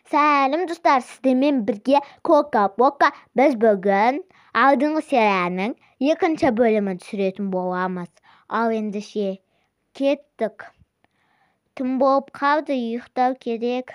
Сәлем достар, сіздермен бірге Кока Бока. Біз бүгін алдыңғы серияның екінші бөлімін түсіретін боламыз. Ал ендеше кеттік. Түн болып қалды, ұйықтау керек.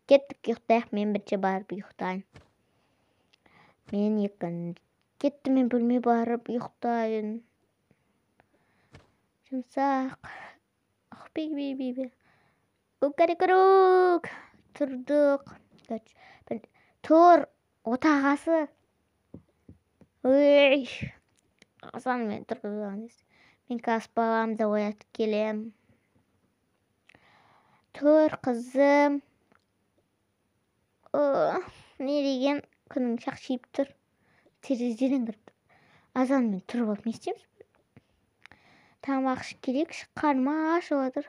Кеттік, ұйықтайық, мен бірінші барып ұйықтайын. Мен екінші. Кетті, мен бөлме барып ұйықтайын. Жұмсақ. Би би би би. Кукарикурук. Тұрдық. Тұр, отағасы. Ой. Асан мен тұрғызған. Мен қазір баламды оятып келем. Тұр, қызым. Не деген күнің шақшиып тұр. Терезеден кіріп тұр. Азанмен тұрып алып не істейміз? Тамақ ішіп келейікші, қарным ашып жатыр.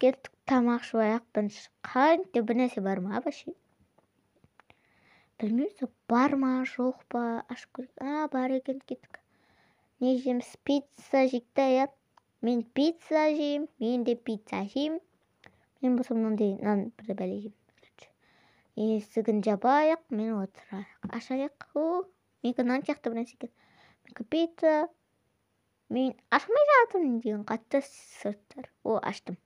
Кеттік, тамақ ішіп алайық бірінші. Қанша бір нәрсе бар ма вообще? Білмеймін, бар ма, жоқ па, ашып көрейік. А, бар екен, кеттік. Не жейміз? Пицца жейік та, иә? Мен пицца жеймін, мен де пицца жеймін. Мен болсам мынандай нан бір бәле жеймін. Есігін жабайық, мен отырайық. Ашайық. О, менікі нан сияқты бір нәрсе екен. Менікі пицца. Мен ашылмай жатырмын деген қатты сырттар. О, аштым.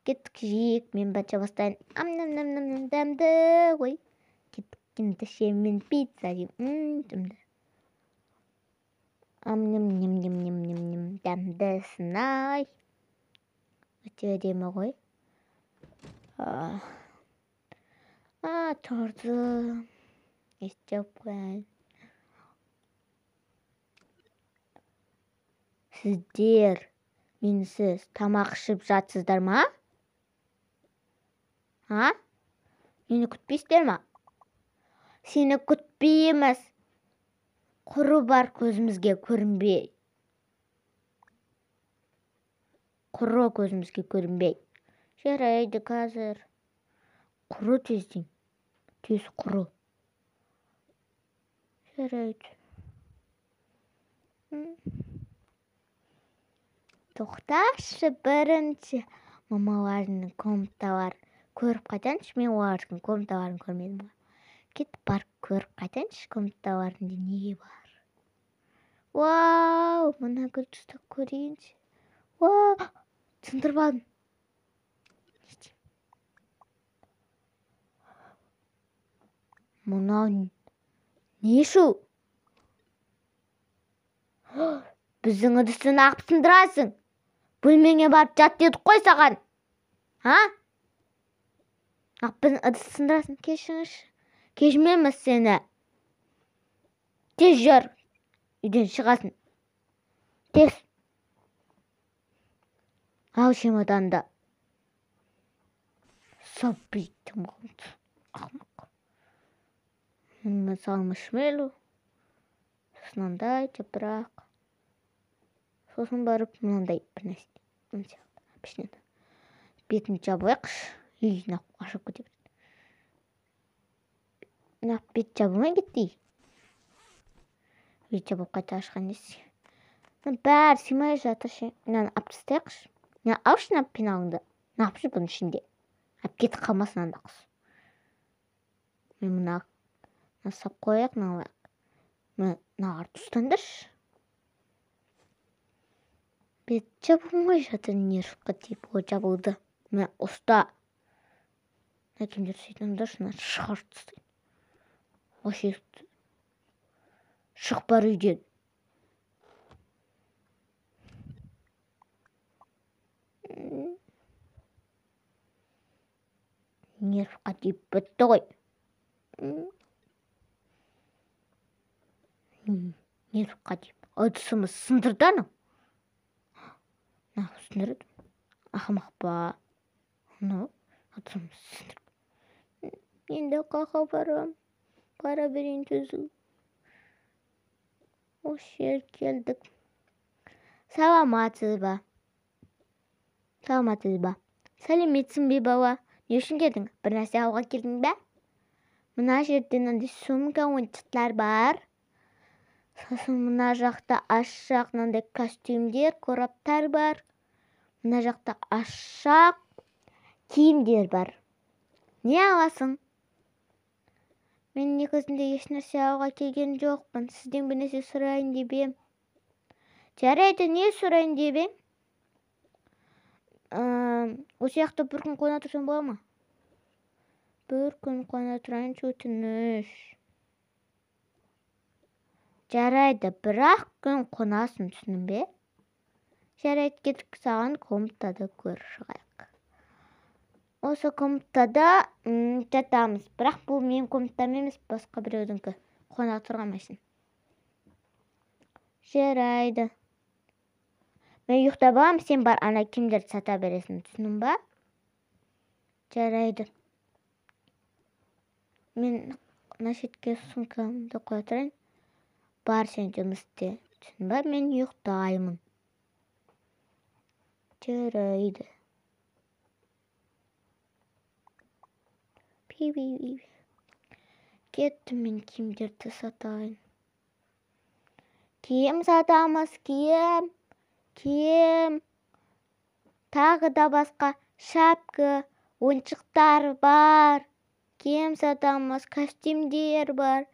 Кеттік, жейік, мен бірінші бастайын. Ам ням ням ням ням, дәмді ғой. Кеттік, ендеше мен пицца жеймін. Дәмді. Ам ням ням ням ням ням ням, дәмдісін ай. Өте әдемі ғой. А, тұрды. Естіп қояйын. Сіздер менсіз тамақ ішіп жатсыздар ма? А? Мені күтпейсіздер ма? Сені күтпейміз. Құры бар көзімізге көрінбей. Құры көзімізге көрінбей. Жарайды қазір. Құры тезден. Тез құры. Жарайды. Тоқташы бірінші. Мамаларының комнаталарын көріп қайтайыншы. Мен олардың комнаталарын көрмедім ғой. Кетіп барып көріп қайтайыншы, комнаталарында не бар. Вау, мына гүлді ұстап көрейінші. Вау, сындырып алдым. Не істеймін? Мынау не шу? Біздің ыдысты неғып сындырасың? Бөлмеңе барып жат дедік қой саған. А? Неғып біздің ыдысты сындырасың? Кешіріңізші. Кешірмейміз сені. Тез жүр. Үйден шығасың. Тез. Ал чемоданды. Сабит. Ақымақ. Мысалы маршмеллоу. Сосын мынандай жапырақ. Сосын барып мынандай бір нәрсе. Пішінеді. Бетін жабайықшы. Үй, мына ашып кете береді. Мына бет жабылмай кетті. Бет жабылып қайта ашқан несі. Мына бәрі сыймай жатыр ше. Мынаны алып тастайықшы. Мына алшы мына пеналыңды. Мына алып жүр бұның ішінде. Алып кетіп қалмасын анда қыз. Мен мына сап қояйық, мына алайық. Мына ұстаңдаршы. Бет жабылмай жатыр, нервқа тиіп, о жабылды. Мына ұста. Мына кімдер сөйтіңдерші, мына шығарып тастайын. Вообще шық бар үйден. Нервқа тиіп бітті ғой. Нервқа тиіп. Ыдысымыз сындырды анау. Мына сындырды. Ақымақ па? Мынау ыдысымыз сындырды. Енді қақа барам. Бара берейін түзу. Осы жерге келдік. Саламатсыз ба? Саламатсыз ба? Сәлеметсің бе, бала? Не үшін келдің? Бір нәрсе алуға келдің бе? Мына жерде мынандай сумка, ойыншықтар бар. Сосын мына жақта ашық мынандай костюмдер, қораптар бар. Мына жақта ашық Киімдер бар. Не аласың? Мен негізінде ешнәрсе алуға келген жоқпын. Сізден бір нәрсе сұрайын деп ем. Жарайды, не сұрайын деп ең? Осы жақта бір күн қона тұрсам бола ма? Бір күн қона тұрайыншы, өтініш. Жарайды, бір-ақ күн қонасың, түсіндің бе? Жарайды, кеттік, саған комнатада көріп шығайық. Осы комнатада жатамыз. Бірақ бұл менің комнатам емес, басқа біреудікі. Қона тұрғанмайсың. Жарайды. Мен ұйықтап аламын, сен бар ана киімдерді сата бересің, түсіндің ба? Жарайды. Мен мына шетке сумкамды қоя тұрайын. Бар, сен жұмыс істе, түсіндің ба? Мен ұйықтаймын. Жарайды. Би-би-би. Кеттім, мен киімдерді сатайын. Киім сатамыз, киім. Киім. Тағы да басқа шапка, ойыншықтар бар. Киім сатамыз, костюмдер бар.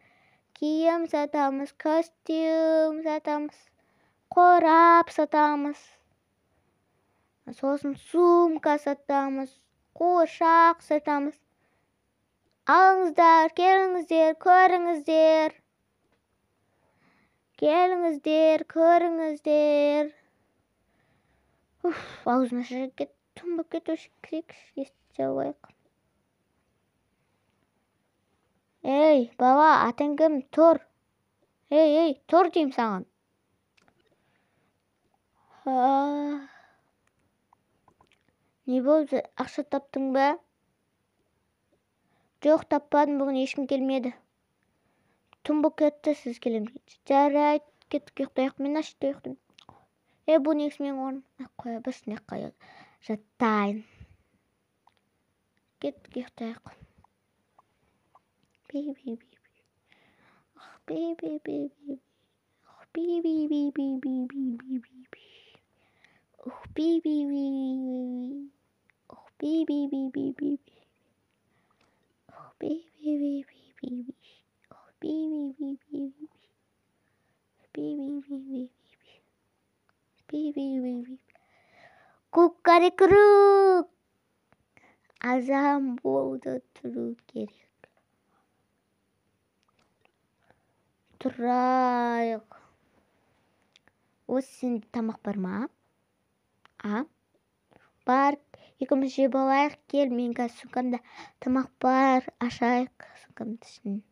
Киім сатамыз, костюм сатамыз, қорап сатамыз. Сосын сумка сатамыз, қуыршақ сатамыз. Алыңыздар, келіңіздер, көріңіздер. Келіңіздер, көріңіздер. Уф, аузым ашып кетті, түн болып кетті, кірейікші, есікті жауып алайық. Ей, бала, атың кім? Тұр. Ей, ей, тұр деймін саған. Не болды, ақша таптың ба? Жоқ, таппадым, бүгін ешкім келмеді. Түн болып кетті, сіз келем дегенше. Жарайды, кеттік, ұйықтайық. Мен ашты ұйықтаймын. Бұл негізі менің орным. Қоя берші, мына жаққа жатайын. Кеттік, ұйықтайық. Би-би-би-би. Би-би-би-би-би. Би-би-би-би-би-би-би-би. Би-би-би-би-би. Би-би-би-би-би-би. Би-би-би-би-би-би. Би-би-би-би-би. Би-би-би-би-би. Би-би-би-би. Кукарекрук. Азан болды, тұру керек. Тұрайық. Осы сенде тамақ бар ма? А? Бар, екеуміз жеп алайық. Кел, мен қазір сумкамда тамақ бар, ашайық сумкамды ішін.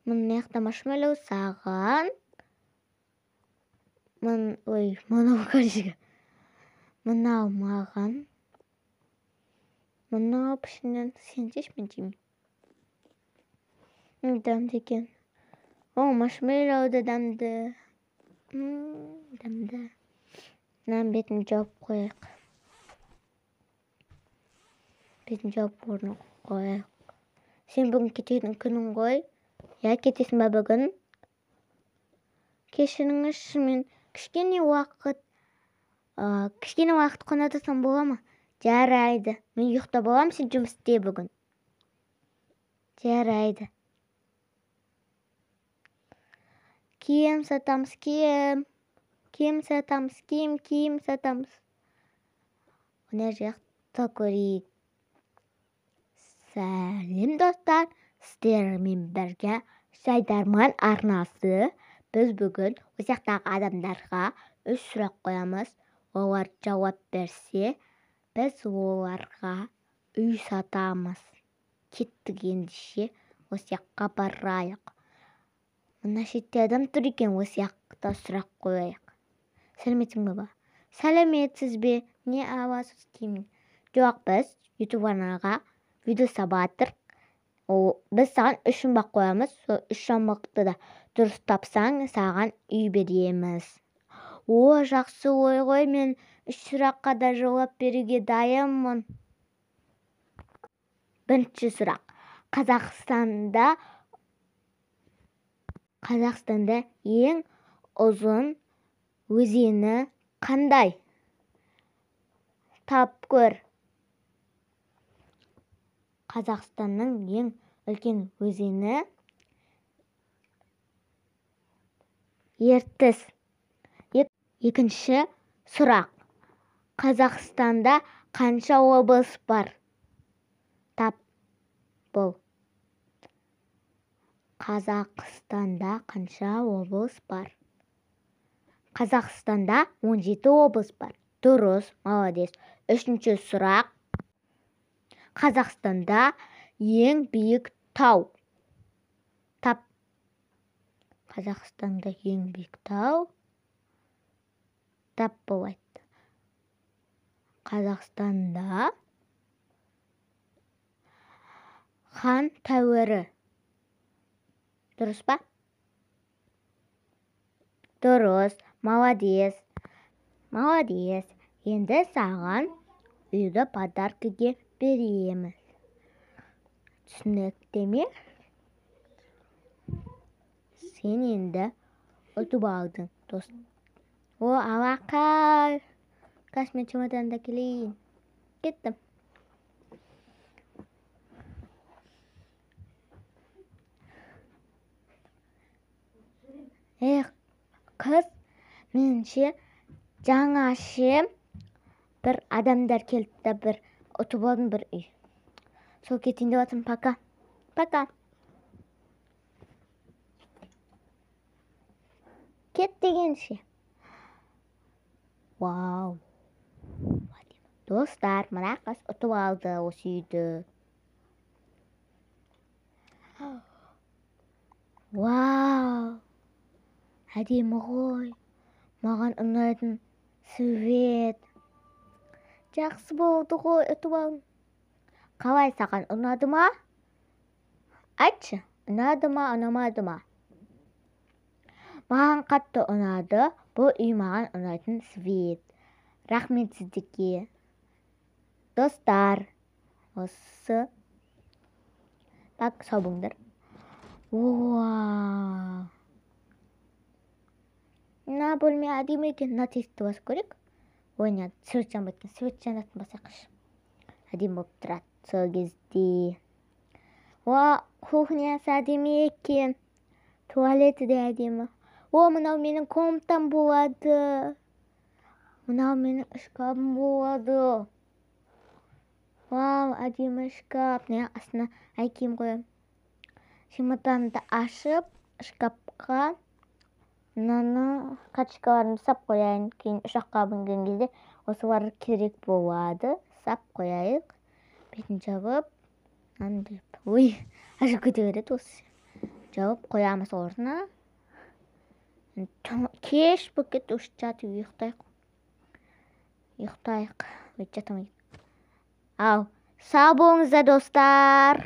Мына жақта маршмеллоу саған. Ой, мынау короче. Мынау маған. Мынау пішінен сен жеші, мен жеймін. Дәмді екен. О, маршмеллоу да дәмді. Дәмді. Мынаның бетін жауып қояйық. Бетін жауып орнына қояйық. Сен бүгін кететін күнің ғой. Иә, кетесің ба бүгін? Кешіріңізші, мен кішкене уақыт қона тұрсам бола ма? Жарайды. Мен ұйықтап аламын, сен жұмыс істе бүгін. Жарайды. Киім сатамыз, киім. Киім сатамыз, киім, киім сатамыз. Мына жақта көрейік. Сәлем, достар. Сіздермен бірге Жайдарман арнасы. Біз бүгін осы жақтағы адамдарға 3 сұрақ қоямыз. Олар жауап берсе, біз оларға үй сатамыз. Кеттік ендеше, осы жаққа барайық. Мына шетте адам тұр екен, осы жақта сұрақ қояйық. Сәлеметсің бе, бала? Сәлеметсіз бе? Не аласыз деймін. Жоқ, біз YouTube арнаға видео салып. Біз саған 3 жұмбақ қоямыз. Сол 3 жұмбақты да дұрыс тапсаң, саған үй береміз. О, жақсы ой ғой, мен 3 сұраққа да жауап беруге дайынмын. Бірінші сұрақ. Қазақстанда ең ұзын өзені қандай? Тап көр. Қазақстанның ең үлкен өзені Ертіс. Екінші сұрақ. Қазақстанда қанша облыс бар? Тап бол. Қазақстанда қанша облыс бар? Қазақстанда 17 облыс бар. Дұрыс, молодец. Үшінші сұрақ. Қазақстанда ең биік тау. Тап. Қазақстанда ең биік тау. Тап бол айт. Қазақстанда Хан тәуірі. Дұрыс па? Дұрыс, молодец. Молодец. Енді саған үйді подаркіге береміз. Түсінікті ме? Сен енді ұтып алдың, дос. О, алақай. Қазір мен чемоданды әкелейін. Кеттім. Эх, қыз, меніңше жаңа ше бір адамдар келді да бір ұтып алдым бір үй. Сол кетейін деп жатырмын. Пока. Пока. Кет дегенше. Вау. Достар, мына қыз ұтып алды осы үйді. Вау. Әдемі ғой. Маған ұнайтын свет. Жақсы болды ғой, ұтып алдым. Қалай, саған ұнады ма? Айтшы, ұнады ма, ұнамады ма? Маған қатты ұнады. Бұл үй маған ұнайтын свет. Рахмет сіздерге. Достар, осы. Так, сау болыңдар. Уау. Мына бөлме әдемі екен. Мына тесікті басып көрейік. Ой, не, свет жанбайды екен. Свет жанатын басайықшы. Әдемі болып тұрады сол кезде. Уа, кухнясы әдемі екен. Туалеті де әдемі. О, мынау менің комнатам болады. Мынау менің шкафым болады. Вау, әдемі шкаф. Мына астына ай киім қоямын. Чемоданды ашып, шкафқа мынаны карточкаларымды сап қояйын. Кейін ұшаққа мінген кезде осылар керек болады. Сап қояйық. Бетін жабып, мынаны ой, ашып кете береді осы. Жауып қоямыз орнына. Кеш болып кетті, уже жатып ұйықтайық. Ұйықтайық. Ой, жатамай. Ал, сау болыңыздар, достар.